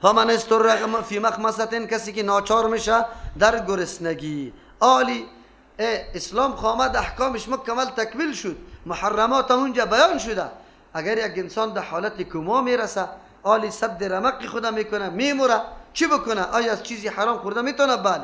فمن اضطر فی مخمصة، کسی که ناچار میشه در گرسنگی. عالی اسلام خامد احکامش مکمل تکمیل شد، محرمات هم اونجا بیان شده. اگر یک انسان در حالت کما میرسه، عالی سد رمق خدا میکنه، میموره، چی بکنه؟ آیا از چیزی حرام خورده میتونه؟ بله.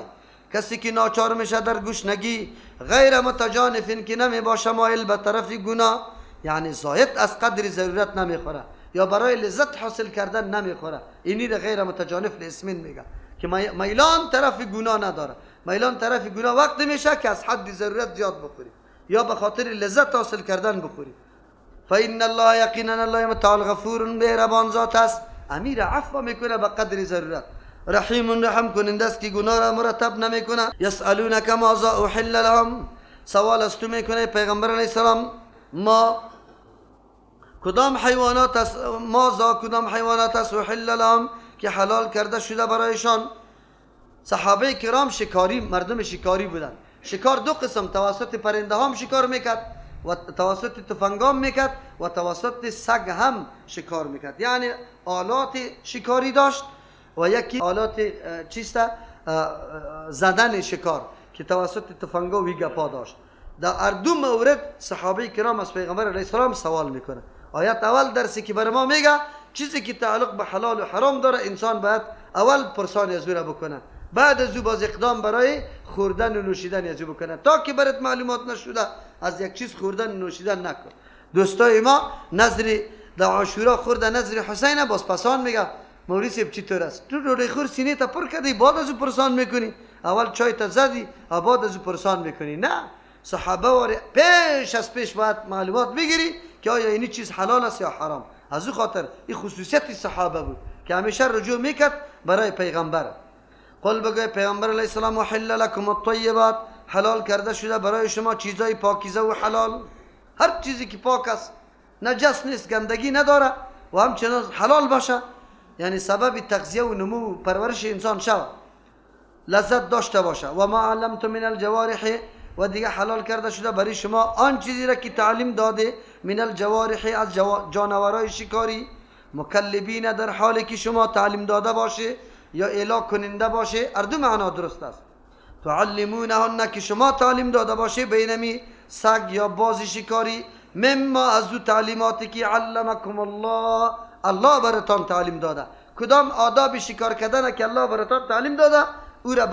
کسی که ناچار میشه در گشنگی، غیر متجانف که نمی باشه مایل به طرف گناه، یعنی زاید از قدر ضرورت نمیخوره یا برای لذت حاصل کردن نمیخوره، اینی را غیر متجانف لاسمین میگه که میلان طرف گناه نداره. میلان طرف گناه وقتی میشه که از حد ضرورت زیاد بخوری یا به خاطر لذت حاصل کردن بخوری. فإن الله یقینا الله متعال غفور مهربان ذات است، امیر عفو میکنه به قدر ضرورت، رحیم رحم کننده است که گناه را مرتب نمیکنه. یسألونک ماذا احل لهم، سوال از تو میکنه پیغمبر علیه السلام، ما کدام حیوانات است، ماذا کدام حیوانات است احل لهم که حلال کرده شده برایشان. صحابه کرام شکاری، مردم شکاری بودند. شکار دو قسم، توسط پرنده هم شکار میکرد و توسط تفنگام میکرد و توسط سگ هم شکار میکرد. یعنی آلات شکاری داشت و یکی آلات چیست زدن شکار که توسط تفنگا و گپا داشت. در هر دو مورد صحابه کرام از پیغمبر علیه السلام سوال میکنه. آیت اول درسی که بر ما میگه چیزی که تعلق به حلال و حرام داره انسان باید اول پرسان از او را بکنه، بعد از او باز اقدام برای خوردن و نوشیدن از او بکنه، تا که برات معلومات نشده از یک چیز خوردن و نوشیدن نکن. دوستای ما نظر در عاشورا خورده نظر حسین، باز پسان میگه موری صاحب چطور است؟ تو روی خور سینه تا پر کردی بعد از او پرسان میکنی، اول چای تا زدی بعد از او پرسان میکنی. نه، صحابه واره پیش از پیش باید معلومات بگیری که آیا این چیز حلال است یا حرام. از او خاطر این خصوصیت صحابه بود که همیشه رجوع میکرد برای پیغمبر. قل بگوی پیغمبر علیه السلام احل لکم الطیبات، حلال کرده شده برای شما چیزای پاکیزه و حلال، هر چیزی که پاک است، نجس نیست، گندگی نداره و همچنان حلال باشه، یعنی سبب تغذیه و نمو و پرورش انسان شود، لذت داشته باشه. و ما علمتم من الجوارح، و دیگه حلال کرده شده برای شما آن چیزی را که تعلیم داده من الجوارح از جانورای شکاری، مکلبین در حالی که شما تعلیم داده باشه یا اعلا کننده باشه، هر دو معنا درست است. تعلمونهن که شما تعلیم داده باشه بینمی سگ یا باز شکاری، مما از او تعلیماتی که علمکم الله، الله براتان تعلیم داده. کدام آداب شکار کردن که الله براتان تعلیم داده او را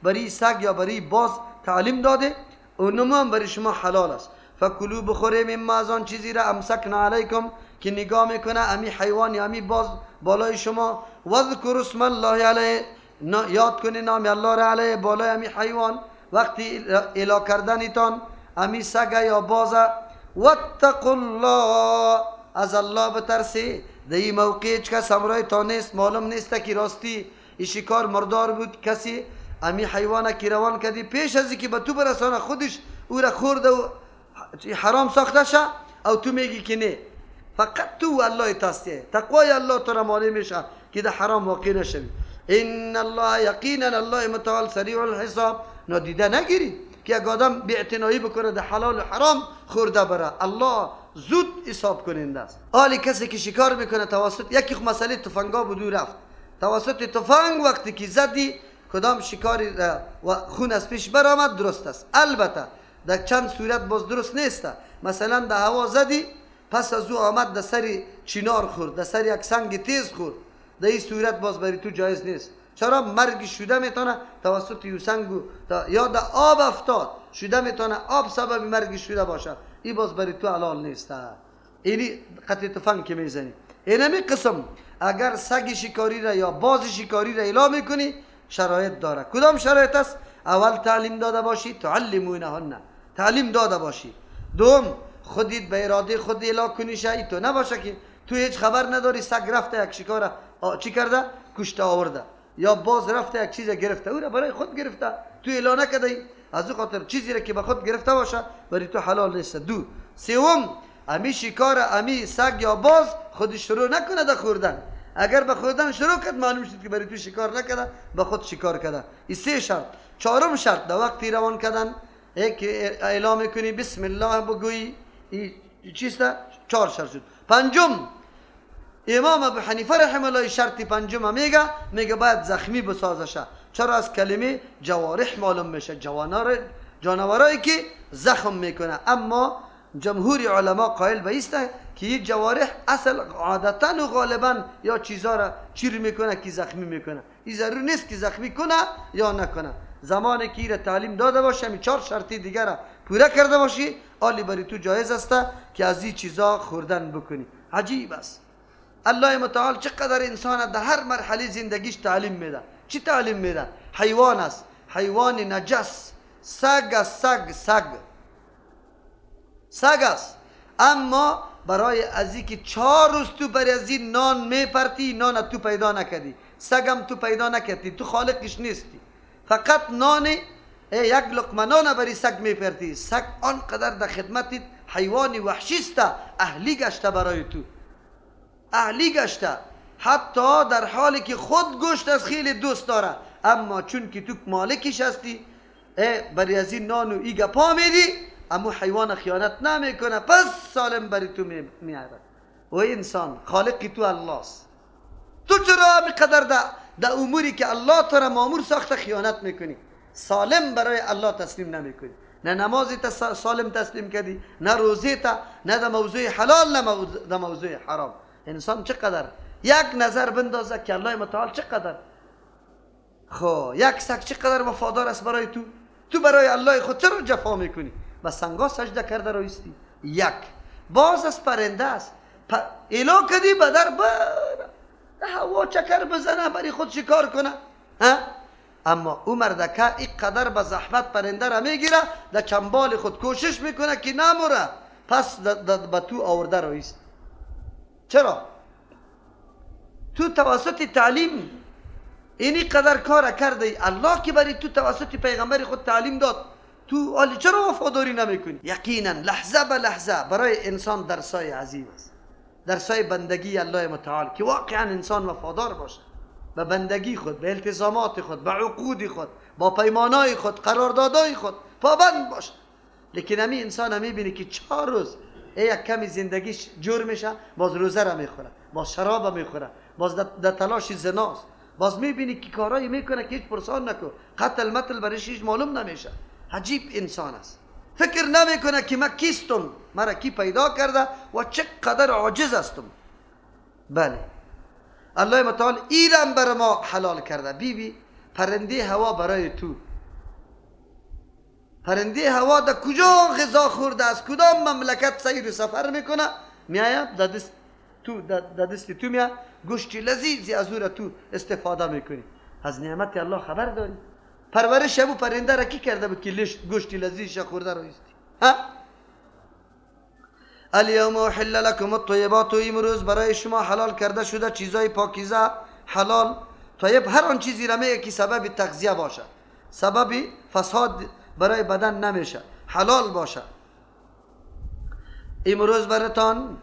بری سگ یا بری باز تعلیم داده، اونم هم برای شما حلال است. فکلوا بخوره مما از آن چیزی را امسکنا علیکم که نگاه میکنه امی حیوان یا امی باز بالای شما، وذکر اسم الله علیه، یاد کنی نام الله را علیه بالای امی حیوان وقتی الا کردنتان امی سگ یا باز. واتقوا الله، از الله بترسی. در این موقع هیچ کس همراه تا نیست، معلوم نیست که راستی این شکار مردار بود، کسی امی حیوان که روان کردی پیش از اینکه به تو برسانه خودش او را خورده و حرام ساخته شه، او تو میگی که نه، فقط تو و الله تستیه، تقوای الله تو را مانع میشه که در حرام واقع نشوی. ان الله یقینا الله متعال سریع الحساب. نادیده نگیری که یک آدم بی‌اعتنایی بکنه در حلال و حرام خورده بره، الله زود حساب کننده است. حالی کسی که شکار میکنه توسط یکی مسئله تفنگا بود و رفت توسط تفنگ وقتی که زدی کدام شکاری و خون از پیش برآمد درست است. البته در چند صورت باز درست نیست. مثلا در هوا زدی پس از او آمد در سر چینار خورد، در سر یک سنگ تیز خورد، در این صورت باز بری تو جایز نیست. چرا؟ مرگ شده میتونه توسط یو سنگ یا در آب افتاد شده میتونه آب سبب مرگ شده باشه، این باز بری تو حلال نیست. اینی قطع تفنگ که میزنی. اینمی قسم اگر سگ شکاری را یا باز شکاری را اعلام میکنی شرایط داره. کدام شرایط است؟ اول تعلیم داده باشی، تعلمونهن، تعلیم داده باشی. دوم خودت به اراده خود اعلام کنی، شای تو نباشه که تو هیچ خبر نداری سگ رفته یک شکار چی کرده کشته آورده یا باز رفته یک چیز گرفته، او را برای خود گرفته، تو اعلام نکردی. از او خاطر چیزی را که به خود گرفته باشه برای تو حلال نیست. دو سوم امی شکار امی سگ یا باز خود شروع نکنه در خوردن. اگر به خوردن شروع کرد معلوم شد که برای تو شکار نکرده، به خود شکار کرده. این سه شرط. چهارم شرط در وقتی روان کردن یک اعلام کنی بسم الله بگویی، این چیست؟ چهار شرط شد. پنجم امام ابو حنیفه رحمه الله شرط پنجم میگه باید زخمی بسازه شه. چرا؟ از کلمه جوارح معلوم میشه، جانورایی که زخم میکنه. اما جمهور علما قائل به است که این جوارح اصل عادتا و غالبا یا چیزا را چیر میکنه که زخمی میکنه. این ضرور نیست که زخمی کنه یا نکنه. زمانی که ایره تعلیم داده باشه، همین 4 شرطی دیگر را پوره کرده باشی، آلی بری تو جایز است که از این چیزا خوردن بکنی. عجیب است. الله متعال چقدر انسان در هر مرحله زندگیش تعلیم میده. چی تعلیم میده؟ حیوان است، حیوان نجس، سگ است، سگ سگ سگ است. اما برای از اینکه 4 روز تو برای از این نان میپرتی، نان تو پیدا نکردی، سگم تو پیدا نکردی، تو خالقش نیستی، فقط نان یک لقمه نان برای سگ میپرتی. سگ آنقدر در خدمت حیوان وحشی است، اهلی گشته برای تو، اهلی گشته، حتی در حالی که خود گوشت از خیلی دوست داره، اما چون که تو مالکش هستی برای از این نان و ای گپا میدی، اما حیوان خیانت نمیکنه، پس سالم برای تو میاره. و انسان خالق تو الله است، تو چرا قدر در اموری که الله تو را مامور ساخته خیانت میکنی؟ سالم برای الله تسلیم نمیکنی، نه نمازی تا سالم تسلیم کردی، نه روزی تا، نه در موضوع حلال، نه در موضوع حرام. انسان چقدر یک نظر بندازه که الله متعال چقدر خو یک سگ چقدر وفادار است برای تو، تو برای الله خود چرا جفا میکنی؟ با سنگا سجده کرده رویستی. یک باز از پرنده است، ایلا کدی بدر بر هوا چکر بزنه برای خود شکار کنه، ها؟ اما او مردکه اینقدر به زحمت پرنده را میگیره، در چنبال خود کوشش میکنه که نموره، پس به تو آورده رویست. چرا؟ تو توسط تعلیم اینی قدر کار کرده، الله که برای تو توسط پیغمبر خود تعلیم داد، تو حالی چرا وفاداری نمیکنی؟ یقینا لحظه به لحظه برای انسان درسای عظیم است، درسای بندگی الله متعال، که واقعا انسان وفادار باشه به بندگی خود، به التزامات خود، به عقود خود، با پیمانای خود، قراردادهای خود پابند باشه. لیکن همی انسان میبینی که 4 روز یک کمی زندگیش جور میشه، باز روزه را میخوره، باز شراب میخوره، باز در تلاش زناست، باز میبینی که کارایی میکنه که هیچ پرسان نکو، قتل متل برش هیچ معلوم نمیشه. عجیب انسان است، فکر نمیکنه که من کیستم، مرا کی پیدا کرده و چقدر عاجز هستم. بله الله متعال ایرم بر ما حلال کرده. بی بی پرنده هوا برای تو، پرنده هوا در کجا غذا خورده، از کدام مملکت سیر و سفر میکنه، میآید در دست تو، در دست تو میاد، گوشت لذیذی از او را تو استفاده میکنی. از نعمت الله خبر داری؟ پرورش ابو پرنده را کی کرده بود که گوشت لذیذ خورده رو ایستی؟ ها؟ الیوم احل لکم الطیبات، امروز برای شما حلال کرده شده چیزای پاکیزه، حلال. طیب هر آن چیزی را میگه که سبب تغذیه باشه، سبب فساد برای بدن نمیشه، حلال باشه. امروز براتان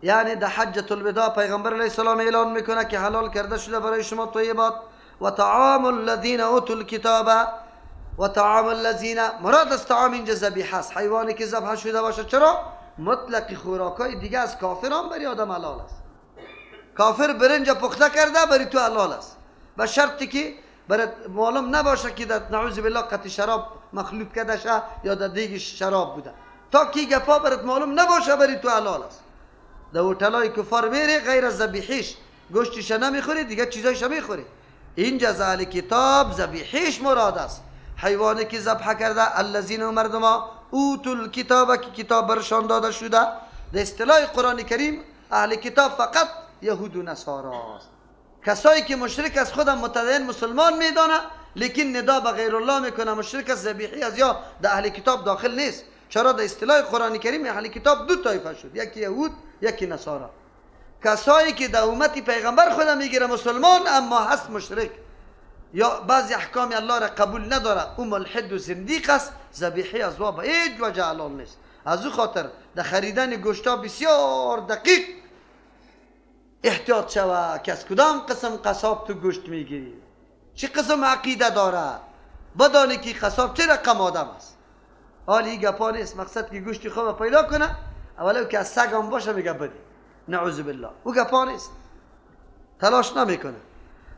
یعنی در حجة الوداع پیغمبر علیه السلام اعلان میکنه که حلال کرده شده برای شما طیبات. و طعام الذین اوتوا الکتاب، و طعام الذین، مراد از طعام اینجا ذبیحه است، حیوانی که ذبح شده باشه. چرا؟ مطلق خوراکای دیگه از کافران برای آدم حلال است. کافر برنج پخته کرده برای تو حلال است، به شرطی که برای معلوم نباشه که در نعوذ بالله قطع شراب مخلوط کرده شه یا در دیگ شراب بوده، تا کی گپا برات معلوم نباشه برای تو حلال است. در هتلای کفار میری غیر از ذبیحیش گوشتش نمیخوری، دیگه چیزایش میخوری. اینجا از اهل کتاب ذبیحیش مراد است، حیوانی که ذبح کرده. الذین مردما اوتوا الکتاب که کتاب برشان داده شده. در اصطلاح قرآن کریم اهل کتاب فقط یهود و نصارا است. کسایی که مشرک از خودم متدین مسلمان میدانه، لیکن ندا به غیر الله میکنه، مشرک از ذبیحی از یا در اهل کتاب داخل نیست. چرا؟ در اصطلاح قرآن کریم اهل کتاب دو طایفه شد، یکی یهود یکی نصارا. کسایی که در امت پیغمبر خودم میگیره مسلمان اما هست مشرک یا بعضی احکام الله را قبول نداره، او ملحد و زندیق است، ذبیحی از او به هیچ وجه حلال نیست. از او خاطر در خریدن گوشتا بسیار دقیق احتیاط شوه که از کدام قسم قصاب تو گوشت میگیری، چه قسم عقیده داره، بدانی که قصاب چه رقم آدم است. حالی این گپا نیست، مقصد که گوشتی خوب پیدا کنه اولو که از سگ هم باشه میگه بدی، نعوذ بالله، او گپا نیست. تلاش نمیکنه.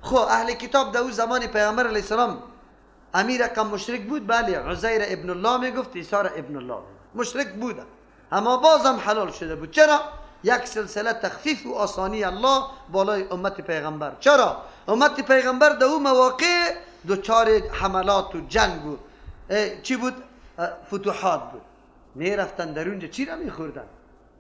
خب اهل کتاب در او زمان پیامبر علیه السلام امیر رقم مشرک بود؟ بله، عزیر ابن الله میگفت، عیسی ابن الله مشرک بوده، اما بازم حلال شده بود. چرا؟ یک سلسله تخفیف و آسانی الله بالای امت پیغمبر. چرا؟ امت پیغمبر در او مواقع دچار حملات و جنگ و چی بود؟ فتوحات بود، میرفتن در اونجا چی را میخوردن؟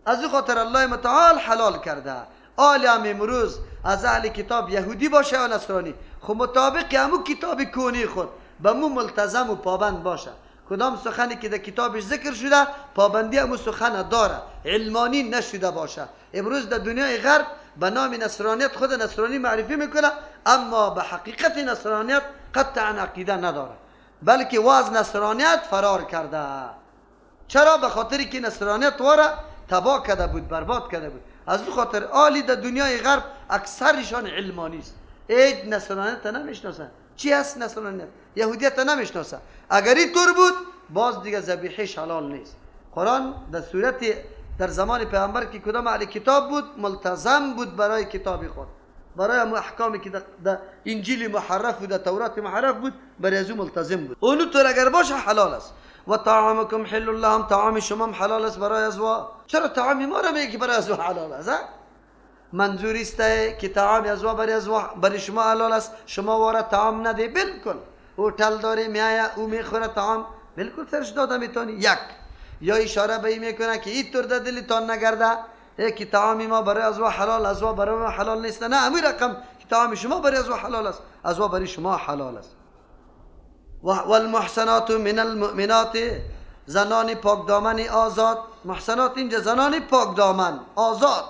از او خاطر الله متعال حلال کرده. آل هم امروز از اهل کتاب یهودی باشه یا نصرانی، خب مطابق همو کتاب کونی خود به مو ملتزم و پابند باشه. کدام سخنی که در کتابش ذکر شده پابندی همو سخن داره، علمانی نشده باشه. امروز در دنیای غرب به نام نصرانیت خود نصرانی معرفی میکنه، اما به حقیقت نصرانیت قطعا عقیده نداره، بلکه واز نصرانیت فرار کرده. چرا؟ به خاطر که نصرانیت واره تباه کرده بود، برباد کرده بود. از او خاطر آلی در دنیای غرب اکثرشان علمانی است، هیچ نصرانیت نمیشناسن. چی هست نصرانیت؟ یهودیت نمیشناسن. اگر این طور بود باز دیگه ذبیحش حلال نیست. قرآن در صورت در زمان پیامبر که کدام اهل کتاب بود ملتزم بود برای کتاب خود، برای هم احکامی که در انجیل محرف و در تورات محرف بود برای از او ملتزم بود. اونو طور اگر باشه حلال است. و طعامکم حل لهم، طعام شما حلال است برای ازوا. چرا طعام ما را میگه که برای ازوا حلال است؟ منظور است که طعام ازوا برای ازوا برای شما حلال است، شما واره طعام نده. بالکل هتل داره میایه او میخوره طعام، بالکل سرش داده میتونی. یک یا اشاره به این میکنه که این طور در دلتان نگرده که طعام ما برای ازوا حلال، ازوا برای ما حلال نیست. نه، همین رقم که طعام شما برای ازوا حلال است، ازوا برای شما حلال است. والمحصنات من المؤمنات، زنان پاک دامن آزاد. محصنات اینجا زنان پاک دامن آزاد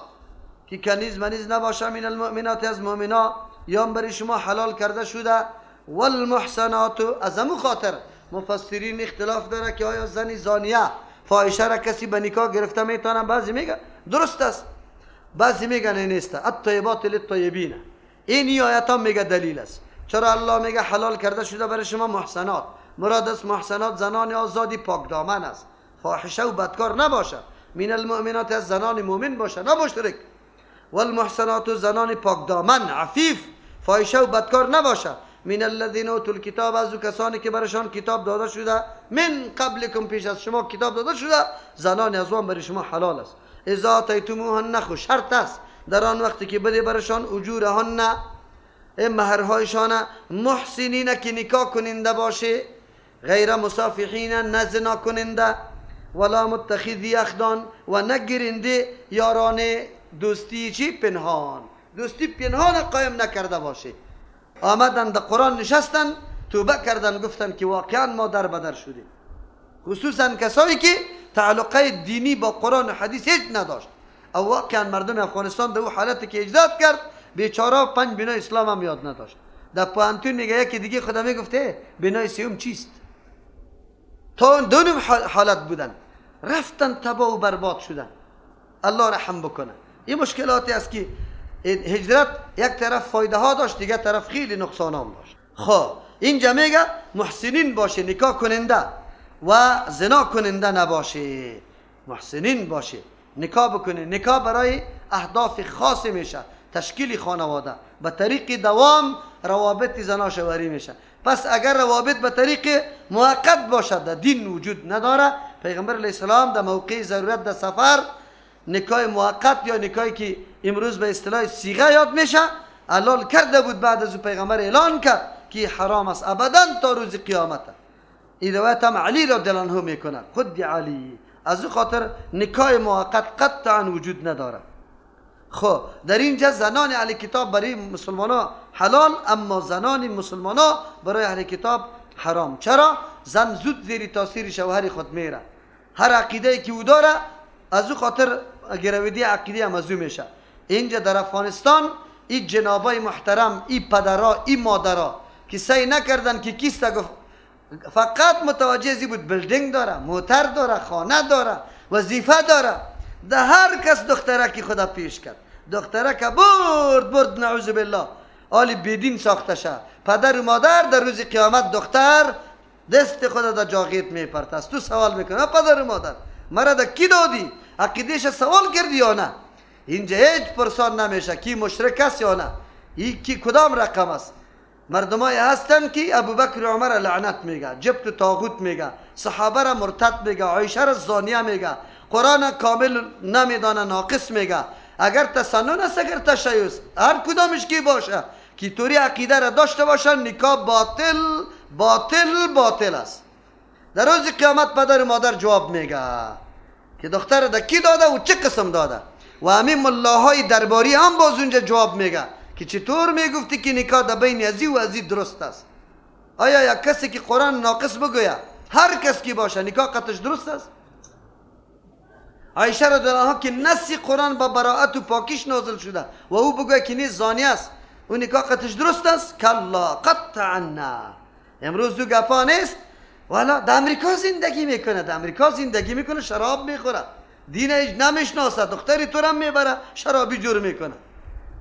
که کنیز منیز نباشه، من المؤمنات از مؤمنا، یا برای شما حلال کرده شده. والمحصنات، از همون خاطر مفسرین اختلاف داره که آیا زن زانیه فاحشه را کسی به نکاح گرفته میتونه؟ بعضی میگه درست است، بعضی میگن نیست. الطیبات للطیبین، این آیات هم میگه دلیل است. چرا الله میگه حلال کرده شده برای شما محصنات؟ مراد از محصنات زنان آزادی پاک دامن است، فاحشه و بدکار نباشه. من المؤمنات از زنان مؤمن باشه، نه مشرک. والمحصنات زنان پاک دامن عفیف، فاحشه و بدکار نباشه. من الذین اوتوا الکتاب، از کسانی که برشان کتاب داده شده، من قبلکم پیش از شما کتاب داده شده، زنان از آن برای شما حلال است. اذا آتیتموهن، خو شرط است در آن وقتی که بده برشان اجورهن، مهرهایشان، محسنین که نکاح کننده باشه، غیر مصافحین نه زنا کننده، ولا متخذی اخدان و نگیرنده یاران دوستی چی پنهان، دوستی پنهان قایم نکرده باشه. آمدن در قرآن نشستن، توبه کردن، گفتن که واقعا ما در بدر شدیم. خصوصا کسایی که تعلقه دینی با قرآن و حدیث هیچ نداشت. او واقعا مردم افغانستان در او حالتی که اجداد کرد بیچاره 5 بنای اسلام هم یاد نداشت. در پوهنتون میگه یکی دیگه خدا میگفته بنای سیوم چیست؟ تا دونم حالت بودن، رفتن تباه و برباد شدن. الله رحم بکنه. این مشکلاتی است که هجرت یک طرف فایده ها داشت، دیگه طرف خیلی نقصان هم داشت. خب اینجا میگه محسنین باشه، نکاح کننده و زنا کننده نباشه، محسنین باشه، نکاح بکنه. نکاح برای اهداف خاص میشه، تشکیل خانواده به طریق دوام روابط زنا شوهری میشه. پس اگر روابط به طریق موقت باشد در دین وجود نداره. پیغمبر علیه السلام در موقع ضرورت در سفر نکاح موقت یا نکاحی که امروز به اصطلاح صیغه یاد میشه حلال کرده بود. بعد از او پیغمبر اعلان کرد که حرام است ابدا تا روز قیامت. این روایت هم علی رضی الله عنه میکنه، خود علی. از او خاطر نکاح موقت قطعا وجود نداره. خب در اینجا زنان اهل کتاب برای مسلمان حلال، اما زنان مسلمان برای اهل کتاب حرام. چرا؟ زن زود زیر تاثیر شوهر خود میره، هر عقیده که او داره از او خاطر گرویدی عقیده هم از او میشه. اینجا در افغانستان این جنابای محترم، این پدرا، این مادرا که سعی نکردن که کیست گفت، فقط متوجه ازی بود building داره، موتر داره، خانه داره، وظیفه داره. ده هر کس دخترکی خدا پیش کرد، دخترک برد برد، نعوذ بالله، آلی بیدین ساخته شه. پدر و مادر در روز قیامت دختر دست خدا در جاغیت میپرت. از تو سوال میکنه پدر و مادر مرا در کی دادی؟ عقیدهش سوال کردی یا نه؟ اینجا هیچ پرسان نمیشه کی مشرک است یا نه. این کی کدام رقم است؟ مردمای هستن که ابوبکر و عمر لعنت میگه، جبت و طاغوت میگه، صحابه را مرتد میگه، عایشه را زانیه میگه، قرآن کامل نمیدانه، ناقص میگه. اگر تسنن است، اگر تشیع است، هر کدامش کی باشه که توری عقیده را داشته باشه، نکاح باطل باطل باطل است. در روز قیامت پدر و مادر جواب میگه که دختر ده کی داده و چه قسم داده. و همین ملاهای درباری هم باز اونجا جواب میگه که چطور میگفتی که نکاح در بین ازی و ازی درست است؟ آیا یک کسی که قرآن ناقص بگویه، هر کس کی باشه، نکاح قطش درست است؟ عایشه رضی الله عنها که نص قرآن با براءت و پاکیش نازل شده و او بگویه که نیست زانی است، او نکاح قطش درست است؟ کلا، قطعا نه. امروز دو گپا نیست. والا در امریکا زندگی میکنه، در امریکا زندگی میکنه، شراب میخوره، دین نمیشناسه، دختری تو هم میبره شرابی جور میکنه.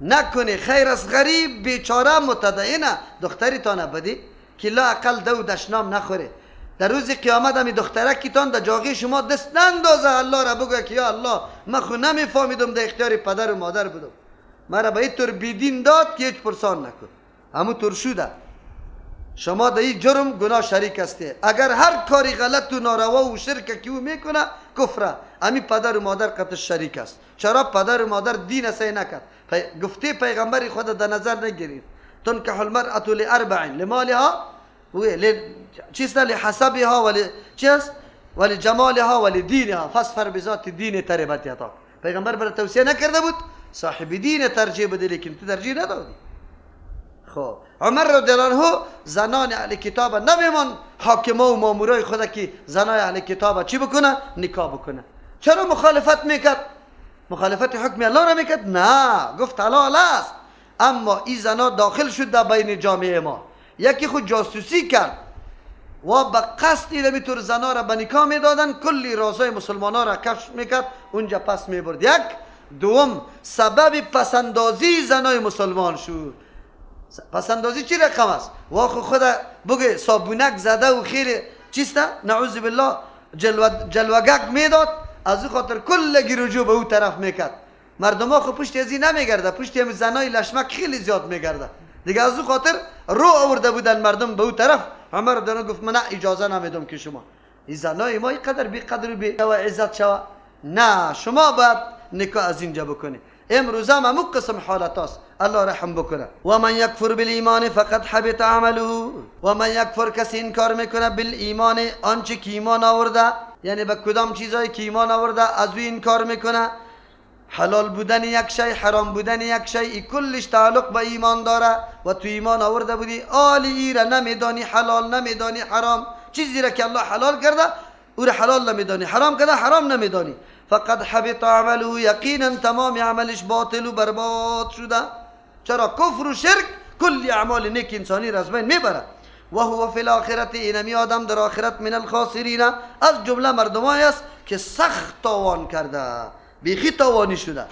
نکنی، خیر از غریب بیچاره متدینه دختری تا نبدی که لا اقل دو دشنام نخوره. در روز قیامت همی دخترکی تان در جاگی شما دست نندازه، الله را بگه که یا الله من خو نمیفهمیدم، در اختیار پدر و مادر بودم، مرا به این طور بیدین داد که هیچ پرسان نکن، همون طور شده. شما در این جرم گناه شریک هستی. اگر هر کاری غلط و ناروا و شرک که او میکنه کفره، امی پدر و مادر قطع شریک است. چرا پدر و مادر دین سعی نکرد؟ گفته پیغمبر خود در نظر نگیرید. تنکح المرأة لأربع، لمالها و چیست، لحسبها ول چیست، ولجمالها ولدینها، فاظفر بذات الدین تربت یداک. پیغمبر برای توصیه نکرده بود صاحب دین ترجیح بده، لیکن تو ترجیح ندادی. خب عمر رضی الله عنه زنان اهل کتاب نمیمان حاکما و مامورای خود که زنای اهل کتاب چی بکنه؟ نکاح بکنه. چرا مخالفت میکرد؟ مخالفت حکم الله را میکرد؟ نه، گفت حلال است. اما این زنا داخل شد در بین جامعه ما، یکی خود جاسوسی کرد و به قصد اینمی طور زنا را به نکاح میدادن، کلی رازای مسلمان ها را کشف میکرد، اونجا پس میبرد. یک دوم سبب پسندازی زنای مسلمان شد. پسندازی چی رقم است؟ واخو خود بگه صابونک زده و خیلی چیست، نعوذ بالله، جلوگک میداد، از او خاطر کل رجوع به او طرف میکرد. مردم ها خو پشت ازی نمیگرده، پشت هم زنای لشمک خیلی زیاد میگرده دیگه، از او خاطر رو آورده بودن مردم به او طرف. عمر دانه گفت من اجازه نمیدم که شما این زنای ما اینقدر بی قدر و بی عزت شوه، نه شما باید نکاح از اینجا بکنی. امروز هم همون قسم حالت هست، الله رحم بکنه. و من یکفر بالایمان فقد حبط عمله. و من یکفر، کسی انکار میکنه بالایمان، آنچه که ایمان آورده، یعنی به کدام چیزایی که ایمان آورده از او انکار میکنه. حلال بودن یک شی، حرام بودن یک شی، ای کلش تعلق به ایمان داره و تو ایمان آورده بودی، آلی ای را نمیدانی حلال، نمیدانی حرام، چیزی را که الله حلال کرده او را حلال نمیدانی، حرام کرده حرام نمیدانی. فقد حبط عمله، یقینا تمام عملش باطل و برباد شده. چرا؟ کفر و شرک کل اعمال نیک انسانی را از بین میبره. و هو فی الاخرت، اینمی آدم در آخرت من الخاسرین، از جمله مردمایی است که سخت تاوان کرده، بیخی تاوانی شده.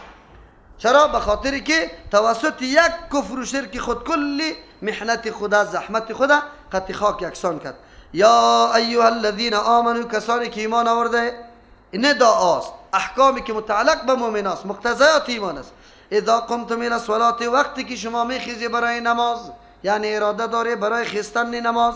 چرا؟ به خاطر که توسط یک کفر و شرک خود کلی محنت خدا، زحمت خدا قطع خاک یکسان کرد. یا ایها الذین آمنوا، کسانی که ایمان آورده، نداء است، احکامی که متعلق به مؤمن است، مقتضیات ایمان است. اذا قمتم الى الصلاه، وقتی که شما میخیزی برای نماز، یعنی اراده داره برای خیستن نماز،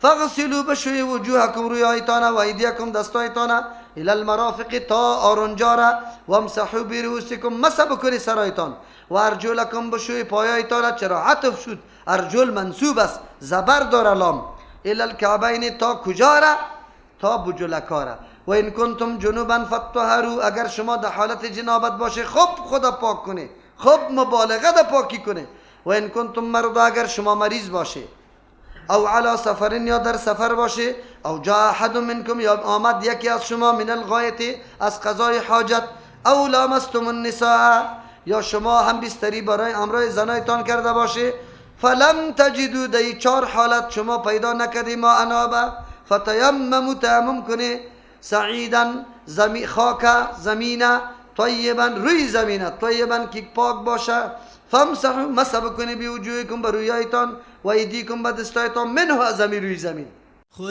فغسلوا بشوی وجوهکم، رویایتان، و ایدیکم، دستایتان، الى المرافق، تا آرنجارا، و امسحوا برؤوسکم، مسح بکنی سرایتان، و ارجلکم، بشوی پایایتان. چرا عطف شد؟ ارجل منصوب است، زبر داره لام. الى الكعبین، تا کجا را؟ تا بجلکارا. و این کنتم جنوبا فطهروا، اگر شما در حالت جنابت باشه خب خدا پاک کنه، خب مبالغه در پاکی کنه. و این کنتم مرضا، اگر شما مریض باشه، او علی سفر، یا در سفر باشه، او جاء احد منکم، یا آمد یکی از شما، من الغایط، از قضای حاجت، او لامستم النساء، یا شما هم بستری برای امرای زنایتان کرده باشه، فلم تجدوا، در چهار حالت شما پیدا نکردی ما انابه، فتیمموا، تیمم کنه، سعیدا، زمین، خاک زمینه، طیبا، روی زمینه، طیبا که پاک باشه، فامسحوا، مسح بکنی، بوجوهکم، بر رویایتان، و ایدیکم، به دستایتان، منه، از زمین، روی زمین.